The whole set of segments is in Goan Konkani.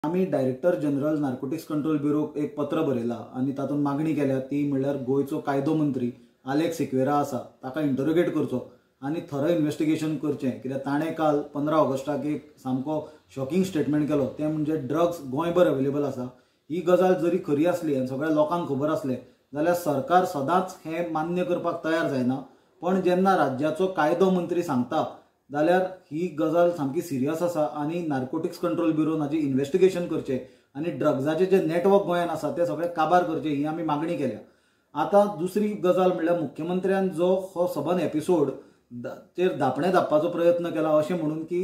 आमी डायरेक्टर जनरल नार्कोटिक्स कंट्रोल ब्युरोक एक पत्र बरयलां आनी तातूंत मागणी केल्या ती म्हणल्यार गोंयचो कायदो मंत्री आलेक्स सिक्वेरा आसा ताका इंटरोगेट करचो आनी थरो इन्वेस्टिगेशन करचें, कित्याक ताणें काल 15 ऑगस्टाक एक सामको शॉकिंग स्टेटमेंट केलो तें म्हणजे ड्रग्स गोंयभर अवेलेबल आसा. ही गजाल जरी खरी आसली आनी सगळ्या लोकांक खबर आसलें जाल्यार सरकार सदांच हें मान्य करपाक तयार जायना, पण जेन्ना राज्याचो कायदो मंत्री सांगता जाल्यार ही गजाल सामकी सिरियस आसा आनी नार्कोटिक्स कंट्रोल ब्युरोन हाजी इन्वेस्टिगेशन करचें आनी ड्रग्साचें जें नेटवर्क गोंयांत आसा तें सगळें काबार करचें ही आमी मागणी केल्या. आतां दुसरी गजाल म्हणल्यार मुख्यमंत्र्यान जो हो सबंद एपिसोड चेर धापणें धापपाचो प्रयत्न केला अशें म्हणून की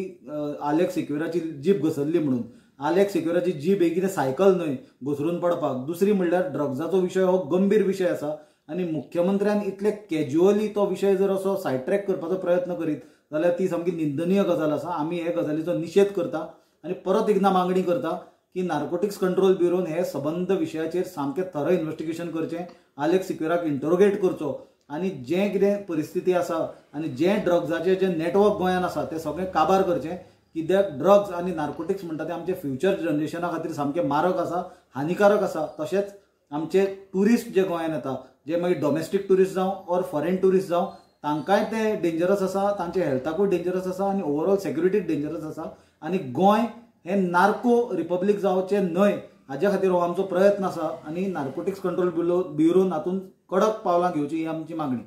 आलेक्स सिक्वेराची जीप घसरली म्हणून. आलेक्स सिक्वेराची जीप ही कितें सायकल न्हय घसरून पडपाक. दुसरी म्हणल्यार ड्रग्साचो विशय हो गंभीर विशय आसा आनी मुख्यमंत्र्यान इतले कॅज्युअली तो विशय जर असो सायड ट्रॅक करपाचो प्रयत्न करीत जाल्यार ती सामकी निंदनीय गजाल आसा. आमी हे गजालीचो निशेध करता आनी परत एकदां मागणी करता की नार्कोटिक्स कंट्रोल ब्युरोन हे सबंद विशयाचेर सामकें थरो इन्वेस्टिगेशन करचें, आलेक्स सिक्वेराक इंटरोगेट करचो आनी जें कितें परिस्थिती आसा आनी जें ड्रग्साचें जें नेटवर्क गोंयांत आसा तें सगळें काबार करचें, कित्याक ड्रग्स आनी नार्कोटिक्स म्हणटा तें आमचे फ्युचर जनरेशना खातीर सामकें मारक आसा, हानिकारक आसा. तशेंच आमचे ट्युरिस्ट जे गोंयांत येता, जे मागीर डोमेस्टीक ट्युरिस्ट जावं ऑर फॉरेन ट्युरिस्ट जावं, तांकांय तें डेंजरस आसा, तांच्या हेल्थाकूय डेंजरस आसा आनी ओवरऑल सेक्युरिटीक डेंजरस आसा. आनी गोंय हें नार्को रिपब्लीक जावचें न्हय हाज्या खातीर हो आमचो प्रयत्न आसा आनी नार्कोटिक्स कंट्रोल ब्युरोन हातूंत कडक पावलां घेवची ही आमची मागणी.